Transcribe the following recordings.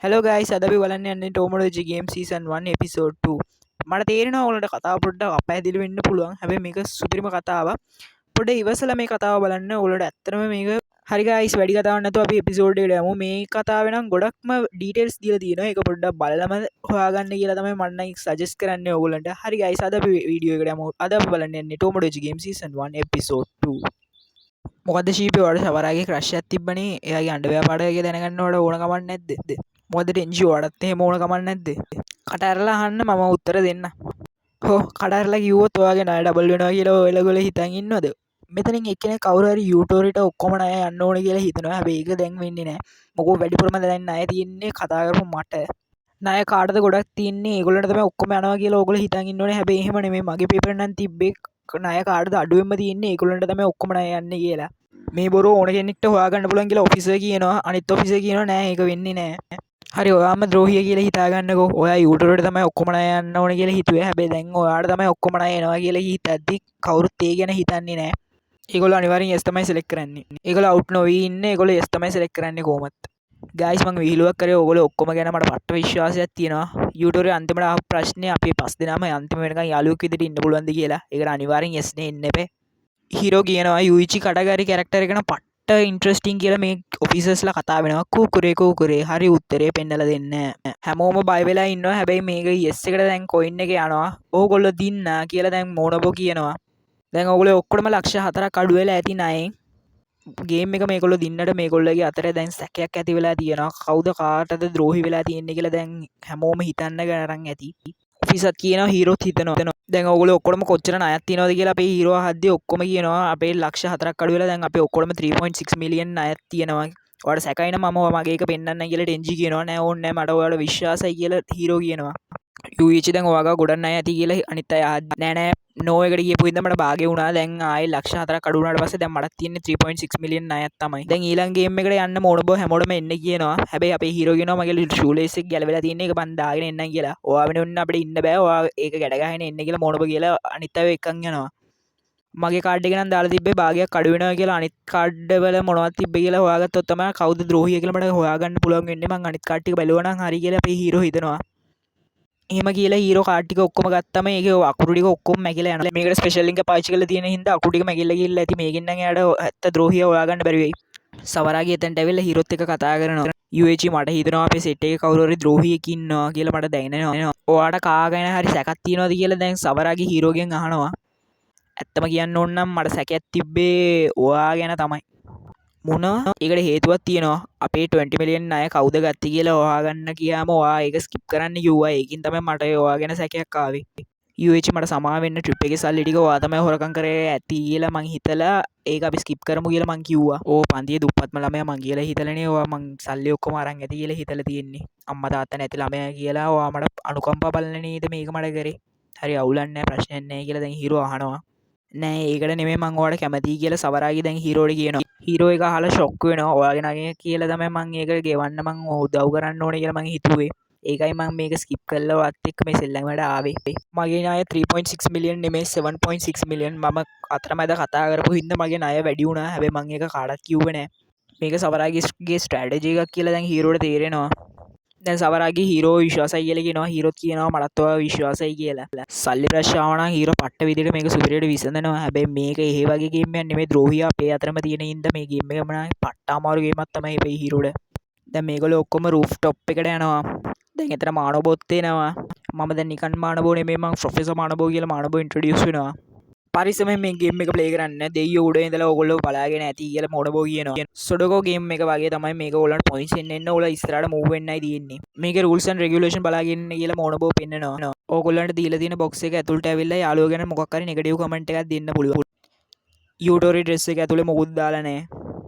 Hello guys, අද අපි බලන්න යන්නේ ටෝමොඩචි ගේම් සීසන් 1 එපිසෝඩ් 2. මට තේරෙනවා ඔයාලට කතාව පොඩ්ඩක් අපැහැදිලි වෙන්න පුළුවන්. හැබැයි මේක සුපිරිම කතාවක්. පොඩ්ඩක් ඉවසලා මේ කතාව බලන්න. ඔයාලට ඇත්තටම මේක හරි. ගයිස්, වැඩි කතාවක් නැතුව අපි එපිසෝඩ් එකට යමු. මේ කතාවේ නම් ගොඩක්ම ඩීටේල්ස් දීලා තියෙනවා. ඒක පොඩ්ඩක් බලලම හොයාගන්න කියලා තමයි මම නම් සජෙස්ට් කරන්නේ ඔයගොල්ලන්ට. හරි ගයිස්, අද අපි වීඩියෝ එකට යමු. අද අපි බලන්න යන්නේ ටෝමොඩචි ගේම් සීසන් 1 එපිසෝඩ් 2. මොකද්ද ශීපේ, ඔයාලට සවරාගේ ක්‍රෂ් එකක් තිබ්බනේ? එයාගේ අන්ඩර්වෙයාර් පාට එක දැනගන්න ඔයාලට ඕන කමක් නැද්ද? මොකද ටෙන්ජි, ඔයාටත් එහෙම ඕන කමක් නැද්ද? කට ඇරලා අහන්න, මම උත්තර දෙන්න. හෝ කට ඇරලා කිව්වොත් ඔයාගේ ණය ඩබල් වෙනවා කියලා ඔයගොල්ලෝ හිතන් ඉන්නවද? මෙතනින් එක්කෙනෙක් කවුරු හරි යූටෝරිට ඔක්කොම ණය යන්න ඕන කියලා හිතනවා. හැබැයි ඒක දැන් වෙන්නේ නෑ. මොකෝ වැඩිපුරම දැන් ණය තියෙන්නේ කතා කරපු මට. ණය කාටද ගොඩක් තියෙන්නේ, ඒගොල්ලන්ට තමයි ඔක්කොම යනවා කියලා ඕගොල්ලෝ හිතන් ඉන්න ඕනේ. හැබැයි එහෙම නෙමෙයි. මගේ පේපර් නම් තිබ්බේ ණය කාටද අඩුවෙන්ම තියෙන්නේ, ඒගොල්ලන්ට තමයි ඔක්කොම ණය යන්නේ කියලා. මේ බොරුව ඕන කෙනෙක්ට හොයාගන්න පුළුවන් කියලා ඔෆිසර් කියනවා. අනිත් ඔෆිසර් කියනවා නෑ, ඒක වෙන්නේ නෑ. හරි, ඔයාම ද්‍රෝහිය කියලා හිතාගන්නකෝ. ඔයා යූටෝරියට තමයි ඔක්කොම ණය යන්න ඕන කියලා හිතුවේ. හැබැයි දැන් ඔයාට තමයි ඔක්කොම ණය එනවා කියලා හිතද්දි කවුරුත් ඒ ගැන හිතන්නේ නෑ. ඒගොල්ලෝ අනිවාර්යෙන් yes තමයි සිලෙක්ට් කරන්නේ. ඒගොල්ලෝ අවුට් නොවී ඉන්න ඒගොල්ලෝ yes තමයි සිලෙක්ට් කරන්නේ කොහොමත්. ගයිස්, මං විහිළුවක් කරේ. ඔයගොල්ලෝ ඔක්කොම ගැන මට පට්ට විශ්වාසයක් තියෙනවා. යූටෝරිය අන්තිමට ආපු ප්‍රශ්නේ අපි පස් දෙනාම අන්තිම වෙනකන් යාළුවෙක් විදිහට ඉන්න පුළුවන්ද කියලා. ඒකට අනිවාර්යෙන් yes නේ එන්න එපා. හීරෝ කියනවා යුයිචි කටගරි කැරක්ටර් එක නම් පට්ට ඉන්ට්‍රස්ටිං කියලා. මේ ඔෆිසර්ස්ලා කතා වෙනවා. කූකුරේ කූකුරේ, හරි උත්තරේ පෙන්නලා දෙන්න. හැමෝම බය වෙලා ඉන්නවා. හැබැයි මේක yes එකට දැන් කොයින් එක යනවා. ඕගොල්ලෝ දින්න කියලා දැන් මොනබෝ කියනවා. දැන් ඕගොල්ලෝ ඔක්කොටම ලක්ෂ 4ක් අඩු වෙලා ඇති ණයෙන්. ගේම් එක මේගොල්ලෝ දින්නට මේගොල්ලෝගේ අතරේ දැන් සැකයක් ඇති වෙලා තියෙනවා. කවුද කාටද ද්‍රෝහි වෙලා තියෙන්නේ කියලා දැන් හැමෝම හිතන්න ගණන් ඇති. ඔෆිසත් කියනවා, හීරෝත් හිතනවා. දැන් ඕගොල්ලෝ ඔක්කොටම කොච්චර ණයක් තියෙනවද කියලා අපේ හීරෝ අහද්දි ඔක්කොම කියනවා අපේ ලක්ෂ 4ක් අඩු වෙලා දැන් අපේ ඔක්කොටම 3.6 මිලියන් ණයක් තියෙනවා. ඔයාලට සැකයි නම් මම මගේ එක පෙන්නන්නම් කියලා ටෙන්ජි කියනවා. නෑ, ඕනේ නෑ, මට ඔයාලට විශ්වාසයි කියලා හීරෝ කියනවා. යූයිචි දැන් ඔයා ගාව ගොඩක් ණය ඇති කියලා අනිත් අය අහද්දි නෑ නෑ, නෝ එකට ගියපු හින්දා මට භාගෙ වුණා. දැන් ආයේ ලක්ෂ 4ක් අඩු වුණාට පස්සේ දැන් මටත් තියෙන්නේ 3.6 මිලියන් ණයක් තමයි. දැන් ඊළඟ ගේම් එකට යන්න මොනබෝ හැමෝටම එන්න කියනවා. හැබැයි අපේ හීරෝ කියනවා මගේ ෂූ ලේස් එක ගැලවිලා තියෙන්නේ, ඒක මං දාගෙන එන්නම් කියලා. ඔයා වෙනුවෙන් අපිට ඉන්න බෑ, ඔයා ඒක ගැට ගහගෙන එන්න කියලා මොනබෝ කියලා අනිත් අයව එක්කන් යනවා. මගේ කාඩ් එක නම් දාලා තිබ්බේ භාගයක් අඩු වෙනවා කියලා. අනිත් කාඩ් වල මොනවද තිබ්බේ කියලා හොයාගත්තොත් තමයි කවුද ද්‍රෝහිය කියලා මට හොයාගන්න පුළුවන් වෙන්නේ. මං අනිත් කාඩ් ටික බැලුවා නම් හරි කියලා අපේ හීරෝ හිතනවා. එහෙම කියලා හීරෝ කාඩ් ටික ඔක්කොම ගත්තම ඒකේ අකුරු ටික ඔක්කොම මැකිලා යනවා. මේකට ස්පෙෂල් ලින්ක් එක පාවිච්චි කරලා තියෙන හින්දා අකුරු ටික මැකිලා ගිහිල්ලා ඇති. මේකෙන් නම් එයාට ඇත්ත ද්‍රෝහිය හොයාගන්න බැරි වෙයි. සවරාගේ එතනට ඇවිල්ලා හීරොත් එක්ක කතා කරනවා. යූඑචි, මට හිතෙනවා අපේ සෙට් එකේ කවුරු හරි ද්‍රෝහියෙක් ඉන්නවා කියලා මට දැනෙනවා. ඔයාට කා ගැන හරි සැකක් තියනවද කියලා දැන් සවරාගේ හීරෝගෙන් අහනවා. ඇත්තම කියන්න ඕන නම් මට සැකයක් තිබ්බේ ඔයා ගැන තමයි. මොනවා? ඒකට හේතුවක් තියෙනවා. අපේ 20 මිලියන් ණය කවුද ගත්තේ කියලා හොයාගන්න ගියාම ඔයා ඒක ස්කිප් කරන්න කිව්වා. ඒකින් තමයි මට ඔයා ගැන සැකයක් ආවේ. යූඑචි, මට සමා වෙන්න, ට්‍රිප් එකේ සල්ලි ටික ඔයා තමයි හොරකම් කරේ ඇති කියලා මං හිතලා ඒක අපි ස්කිප් කරමු කියලා මං කිව්වා. ඕ පන්තියේ දුප්පත්ම ළමයා මං කියලා හිතලානේ ඔයා මං සල්ලි ඔක්කොම අරන් ඇති කියලා හිතලා තියෙන්නේ. අම්මා තාත්තා නැති ළමයා කියලා ඔයා මට අනුකම්පා බලලා නේද මේක මට කරේ? හරි, අවුලක් නෑ, ප්‍රශ්නයක් නෑ කියලා දැන් හීරෝ අහනවා. නෑ, ඒකට නෙමෙයි මං ඔයාට කැමතියි කියලා සවරාගේ දැන් හීරෝට කියනවා. හීරෝ ඒක අහලා ෂොක් වෙනවා. ඔයාගේ ණය කියලා තමයි මං ඒක ගෙවන්න මං උදව් කරන්න ඕනේ කියලා මං හිතුවේ. ඒකයි මං මේක ස්කිප් කරලා ඔයත් එක්ක මේ සෙල්ලමට ආවේ. මගේ ණය 3.6 මිලියන් නෙමෙයි, 7.6 මිලියන්. මම අතරමැද කතා කරපු හින්දා මගේ ණය වැඩි වුණා. හැබැයි මං ඒක කාටවත් කිව්වේ නෑ. මේක සවරාගේගේ ස්ට්‍රැටජි එකක් කියලා දැන් හීරෝට තේරෙනවා. දැන් සවරාගේ හීරෝ විශ්වාසයි කියලා කියනවා. හීරෝත් කියනවා මටත් ඔයාව විශ්වාසයි කියලා. සල්ලි ප්‍රශ්න ආව නම් හීරෝ පට්ට විදිහට මේක සුපිරියට විසඳනවා. හැබැයි මේක එහෙ වගේ ගේම් එකක් නෙමෙයි. ද්‍රෝහියා අපේ අතරම තියෙන හින්දා මේ ගේම් එකම නම් පට්ට අමාරු ගේමක් තමයි අපේ හීරෝට. දැන් මේගොල්ලෝ ඔක්කොම රූෆ් ටොප් එකට යනවා. දැන් එතන මානවබොත් එනවා. මම දැන් නිකන් මානවබෝ නෙමෙයි, මං ප්‍රොෆෙසර් මානවබෝ කියලා මානවබෝ ඉන්ට්‍රොඩියුස් වෙනවා. පරිස්සමෙන් මේ ගේම් එක ප්ලේ කරන්න, දෙයියෝ උඩ ඉඳලා ඕගොල්ලෝ බලාගෙන ඇති කියලා මොනබෝ කියනවා. සුඩෝකෝ ගේම් එක වගේ තමයි මේක. ඕගොල්ලන්ට පොයින්ට්ස් එන්න එන්න ඕගොල්ලෝ ඉස්සරහට මූව් වෙන්නයි තියෙන්නේ. මේකේ රූල්ස් ඇන්ඩ් රෙගියුලේෂන් බලාගෙන ඉන්න කියලා මොනබෝ පෙන්නනවා. ඕගොල්ලන්ට දීලා තියෙන බොක්ස් එක ඇතුළට ඇවිල්ලා යාළුවෝ ගැන මොකක් හරි නෙගටිව් කමෙන්ට් එකක් දෙන්න පුළුවන්. යූටෝරි ඩ්‍රෙස් එක ඇතුලේ මොකුත් දාලා නැහැ.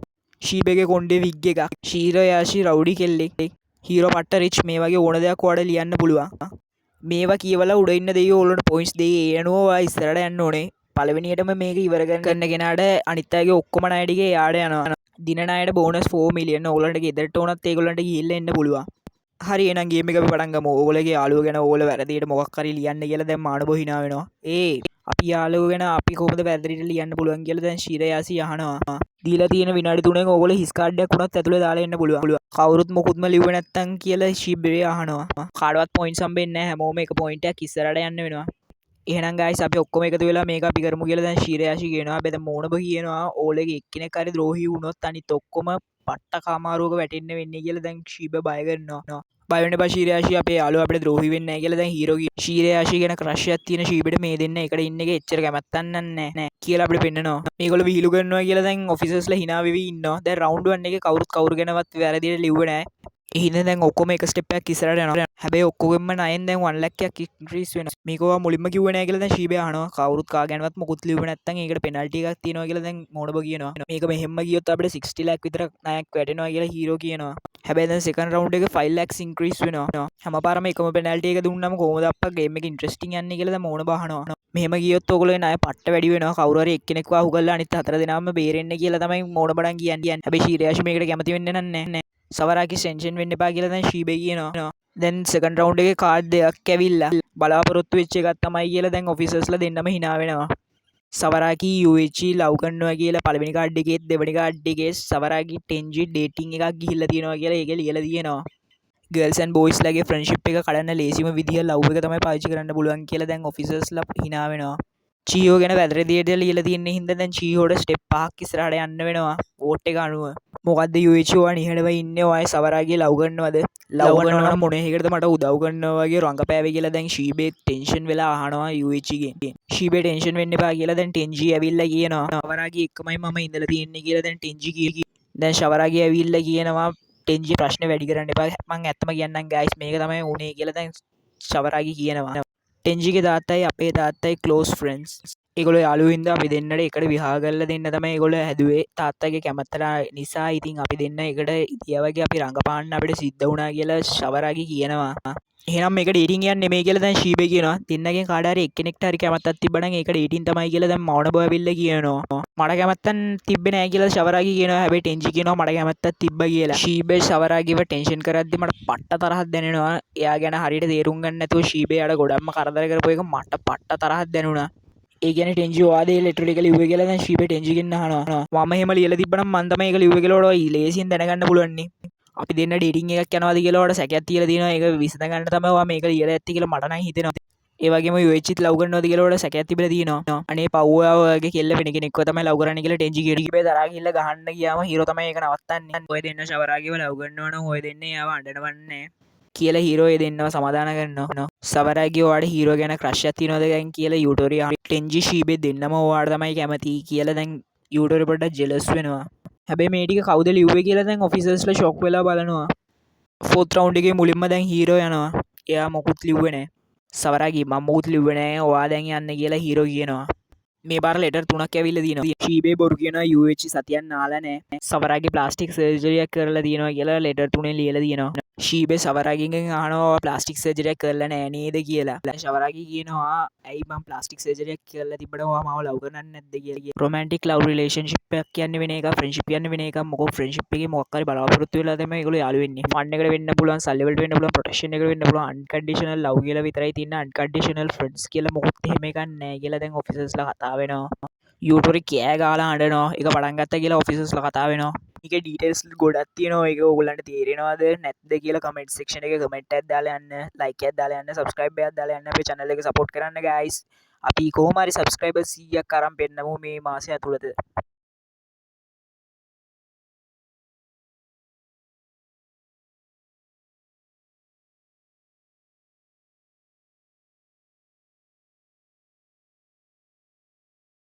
ෂීබේගේ කොණ්ඩේ විග් එකක්. ෂීරෝ යාෂි රවුඩි කෙල්ලෙක්. හීරෝ පට්ට රිච්. මේ වගේ ඕන දෙයක් ඔයාලට ලියන්න පුළුවන්. මේවා කියවලා උඩ ඉන්න දෙයියෝ ඕගොල්ලන්ට පොයින්ට්ස් දෙයි. ඒ අනුව ඔයා ඉස්සරහට යන්න ඕනේ. පළවෙනියටම මේක ඉවර කරන කෙනාට අනිත් අයගේ ඔක්කොම ණය ටික එයාට යනවා. දින ණයට බෝනස් 4 මිලියන්. ඕගොල්ලන්ට ගෙදරට වුණත් ඒගොල්ලන්ට ගිහිල්ලා එන්න පුළුවන්. හරි, එහෙනම් ගේම් එක අපි පටන් ගමු. ඕගොල්ලෝගේ යාළුවෝ ගැන ඕගොල්ලෝ වැරදියට මොකක් හරි ලියන්න කියලා දැන් මානවෝ හිනා වෙනවා. ඒ අපි යාළුවෝ ගැන අපි කොහොමද වැරදිට ලියන්න පුළුවන් කියලා දැන් ශිරයාසි අහනවා. දීලා තියෙන විනාඩි 3න් ඕගොල්ලෝ හිස් කාඩ් එකක් වුණත් ඇතුලේ දාලා එන්න පුළුවන්. කවුරුත් මොකුත්ම ලිව්වේ නැත්තම් කියලා ශිබ්බේ අහනවා. කාටවත් පොයින්ට්ස් හම්බෙන්නේ නැහැ. හැමෝම එක පොයින්ට් එකක් ඉස්සරහට යන්න වෙනවා. එහෙනම් ගයිස්, අපි ඔක්කොම එකතු වෙලා මේක අපි කරමු කියලා දැන් ශිරයාෂි කියනවා. හැබැයි දැන් මෝනබ කියනවා ඕලගේ එක්කෙනෙක් හරි ද්‍රෝහී වුණොත් අනිත් ඔක්කොම පට්ට කාමාරුවක වැටෙන්න වෙන්නේ කියලා දැන් ශීබ බය කරනවා. බය වෙන්න එපා ශීරයාෂි, අපේ යාළුවා අපිට ද්‍රෝහී වෙන්නේ නැහැ කියලා දැන් හීරෝ කියනවා. ශීරයාෂි ගැන ක්‍රෂ් එකක් තියෙන ශීබෙට මේ දෙන්න එකට ඉන්න එක එච්චර කැමැත්තක් නැහැ කියලා අපිට පෙන්නනවා. මේගොල්ලෝ විහිළු කරනවා කියලා දැන් ඔෆිසර්ස්ලා හිනා වෙවි ඉන්නවා. දැන් රවුන්ඩ් 1 එකේ කවුරුත් කවුරු ගැනවත් වැරදියට ලිව්වේ නැහැ. ඒ හින්දා දැන් ඔක්කොම එක ස්ටෙප් එකක් ඉස්සරහට යනවා. හැබැයි ඔක්කොගෙම ණයෙන් දැන් 1 ලැක් එකක් ඉන්ක්‍රීස් වෙනවා. මේක ඔයා මුලින්ම කිව්වේ නෑ කියලා දැන් ශීබේ අහනවා. කවුරුත් කා ගැනවත් මොකුත් ලිව්වේ නැත්තම් ඒකට පෙනල්ටි එකක් තියෙනවා කියලා දැන් මොනබ කියනවා. මේක මෙහෙම්ම ගියොත් අපිට 60 ලැක් විතර ණයක් වැටෙනවා කියලා හීරෝ කියනවා. හැබැයි දැන් සෙකන්ඩ් රවුන්ඩ් එකේ 5 ලැක්ස් ඉන්ක්‍රීස් වෙනවා. හැමපාරම එකම පෙනල්ටි එක දුන්නම කොහොමද අප්පා ගේම් එක ඉන්ට්‍රෙස්ටිං යන්නේ කියලා දැන් මොනබ අහනවා. මෙහෙම ගියොත් ඔයගොල්ලෝ ණය පට්ට වැඩි වෙනවා. කවුරු හරි එක්කෙනෙක්ව අහු කරලා අනිත් හතර දෙනාම බේරෙන්න කියලා තමයි මොනබ නම් කියන්නේ. හැබැයි ශීරයාෂි මේකට කැමති වෙන්නේ නැහැ. සවරාකි, ටෙන්ෂන් වෙන්න එපා කියලා දැන් ශීබේ කියනවා. දැන් සෙකන්ඩ් රවුන්ඩ් එකේ කාඩ් දෙකක් ඇවිල්ලා බලාපොරොත්තු වෙච්ච එකක් තමයි කියලා දැන් ඔෆිසර්ස්ලා දෙන්නම හිනා වෙනවා. සවරාකි යූඑච්චි ලව් කරනවා කියලා පළවෙනි කාඩ් එකේත් දෙවෙනි කාඩ් එකේ සවරාකි ටෙන්ජි ඩේටිං එකක් ගිහිල්ලා තියෙනවා කියලා ඒකේ ලියලා තියෙනවා. ගර්ල්ස් ඇන්ඩ් බෝයිස් ලගේ ෆ්‍රෙන්ඩ්ෂිප් එක කඩන්න ලේසිම විදිහ ලව් එක තමයි පාවිච්චි කරන්න පුළුවන් කියලා දැන් ඔෆිසර්ස්ලා හිනා වෙනවා. චීහෝ ගැන වැරදියට ලියලා තියෙන හින්දා දැන් චීහෝට ස්ටෙප් පහක් ඉස්සරහට යන්න වෙනවා වෝට් එක අනුව. මොකද්ද යූඑච්චි, ඔයා නිහඬව ඉන්නේ? ඔයා සවරාගේ ලව් කරනවද? ලව් කරනවා නම් මොන එකකටද මට උදව් කරනවා වගේ රංගපෑවේ කියලා දැන් ෂීබේ ටෙන්ෂන් වෙලා අහනවා යූඑච්චිගෙන්. ෂීබේ ටෙන්ෂන් වෙන්න එපා කියලා දැන් ටෙන්ජි ඇවිල්ලා කියනවා. සවරාගේ එක්කමයි මම ඉඳලා තියෙන්නේ කියලා දැන් ටෙන්ජි කිය. දැන් ශවරාගේ ඇවිල්ලා කියනවා, ටෙන්ජි, ප්‍රශ්න වැඩි කරන්න එපා, මං ඇත්තම කියන්නම් ගයිස්, මේක තමයි වුනේ කියලා දැන් ශවරාගේ කියනවා. ටෙන්ජිගේ තාත්තයි අපේ තාත්තයි ක්ලෝස් ෆ්‍රෙන්ඩ්ස්. ඒගොල්ලෝ යාළුවෝ හින්දා අපි දෙන්නට එකට විවාහ කරලා දෙන්න තමයි ඒගොල්ලෝ හැදුවේ තාත්තගේ කැමැත්ත නිසා. ඉතින් අපි දෙන්න එකට හිටියා වගේ අපි රඟපාන්න අපිට සිද්ධ වුණා කියලා ශවරාගේ කියනවා. එහෙනම් මේක ඩේටිං එකක් නෙමෙයි කියලා දැන් ෂීබේ කියනවා. දෙන්නගෙන් කාට හරි එක්කෙනෙක්ට හරි කැමැත්තක් තිබ්බනම් ඒක ඩේටිං තමයි කියලා දැන් මೌನ බොය ඇවිල්ලා කියනවා. මට කැමැත්තක් තිබ්බේ නෑ කියලා ශවරාගේ කියනවා. හැබැයි ටෙන්ජි කියනවා මට කැමැත්තක් තිබ්බා කියලා. ෂීබේ ශවරාගේව ටෙන්ෂන් කරද්දි මට පට්ට තරහක් දැනෙනවා. එයා ගැන හරියට තේරුම් ගන්න නැතුව ෂීබේ යාට ගොඩක්ම කරදර කරපු එක මට පට්ට තරහක් දැනුණා. ඒ කියන්නේ ටෙන්ජි, ඔයාද ඒ ලෙටර් එක ලිව්වේ කියලා දැන් ෂීබේ ටෙන්ජිගෙන් අහනවා. මම එහෙම ලියලා තිබ්බනම් මං තමයි ඒක ලිව්වේ කියලා ඔයාට ලේසියෙන් දැනගන්න පුළුවන් නේ. අපි දෙන්න ඩේටිං එකක් යනවාද කියලා ඔයාට සැකයක් තියලා තියෙනවා. ඒක විසඳ ගන්න තමයි ඔයා මේක ලියලා ඇත්තේ කියලා මට නම් හිතෙනවා. ඒ වගේම යූඑච්චිත් ලව් කරනවද කියලා ඔයාට සැකයක් තිබිලා තියෙනවා. අනේ පව්, ඔයා ඔයාගේ කෙල්ල වෙන කෙනෙක්ව තමයි ලව් කරන්නේ කියලා ටෙන්ජි කියනවා. ෂීබේ තරහා ගිහිල්ලා ගහන්න ගියාම හීරෝ තමයි ඒක නවත්තන්නේ. ඔය දෙන්න ශවරාගේව ලව් කරනවා නම් ඔය දෙන්න එයාව අඬනවන්නේ නැහැ කියලා හීරෝ ඒ දෙන්නව සමාදාන කරනවා. සවරාගේ, ඔයාට හීරෝ ගැන ක්‍රෂ් එකක් තියෙනවද දැන් කියලා යූටෝරි අහනවා. ටෙන්ජි, ෂීබේ දෙන්නම ඔයාට තමයි කැමති කියලා දැන් යූටෝරි පොඩ්ඩක් ජෙලස් වෙනවා. හැබැයි මේ ටික කවුද ලිව්වේ කියලා දැන් ඔෆිසර්ස්ලා ෂොක් වෙලා බලනවා. ෆෝර්ත් රවුන්ඩ් එකේ මුලින්ම දැන් හීරෝ යනවා. එයා මොකුත් ලිව්වේ නෑ. සවරාගේ, මම මොකුත් ලිව්වේ නෑ, ඔයා දැන් යන්න කියලා හීරෝ කියනවා. මේ පාර ලෙටර් තුනක් ඇවිල්ලා තියෙනවා. ෂීබේ බොරු කියනවා යූඑච් සතියක් නාලා නෑ. සවරාගේ ප්ලාස්ටික් සර්ජරි එකක් කරලා තියෙනවා කියලා ලෙටර් තුනේ ලියලා තියෙනවා. ෂීබේ සවරාගෙන් අහනවා ඔයා ප්ලාස්ටික් සර්ජරි එකක් කරලා නෑ නේද කියලා. දැන් සවරාගේ කියනවා ඇයි මං ප්ලාස්ටික් සර්ජරි එකක් කරලා තිබ්බට ඔයා මාව ලව් කරන්නේ නැද්ද කියලා. රොමැන්ටික් ලව් රිලේෂන්ෂිප් එකක් කියන්නේ වෙන එකක්, ෆ්‍රෙන්ඩ්ෂිප් කියන්නේ වෙන එකක්. මොකෝ ෆ්‍රෙන්ඩ්ෂිප් එකේ මොකක් හරි බලාපොරොත්තු වෙලා තමයි ඒගොල්ලෝ යාළු වෙන්නේ. ෆන් එකට වෙන්න පුළුවන්, සල්ලි වලට වෙන්න පුළුවන්, ප්‍රොටෙක්ෂන් එකට වෙන්න පුළුවන්. අන්කන්ඩිෂනල් ලව් කියලා විතරයි තියෙන්නේ. අන්කන්ඩිෂනල් ෆ්‍රෙන්ඩ්ස් කියලා මොකුත් එහෙම එකක් නෑ කියලා දැන් ඔෆිසර්ස්ලා කතා වෙනවා. යූටෝරි කෑ ගහලා අඬනවා. ඒක පටන් ගත්තා කියලා ඔෆිසර්ස්ලා කතා වෙනවා. මේකේ ඩීටේල්ස් ගොඩක් තියෙනවා. ඒක ඕගොල්ලන්ට තේරෙනවද නැද්ද කියලා කමෙන්ට් සෙක්ෂන් එකේ කමෙන්ට් එකක් දාලා යන්න, ලයික් එකක් දාලා යන්න, සබ්ස්ක්‍රයිබ් එකක් දාලා යන්න. අපේ චැනල් එක සපෝට් කරන්න ගයිස්. අපි කොහොම හරි සබ්ස්ක්‍රයිබර් 100ක් අරන් පෙන්නමු මේ මාසය ඇතුළත.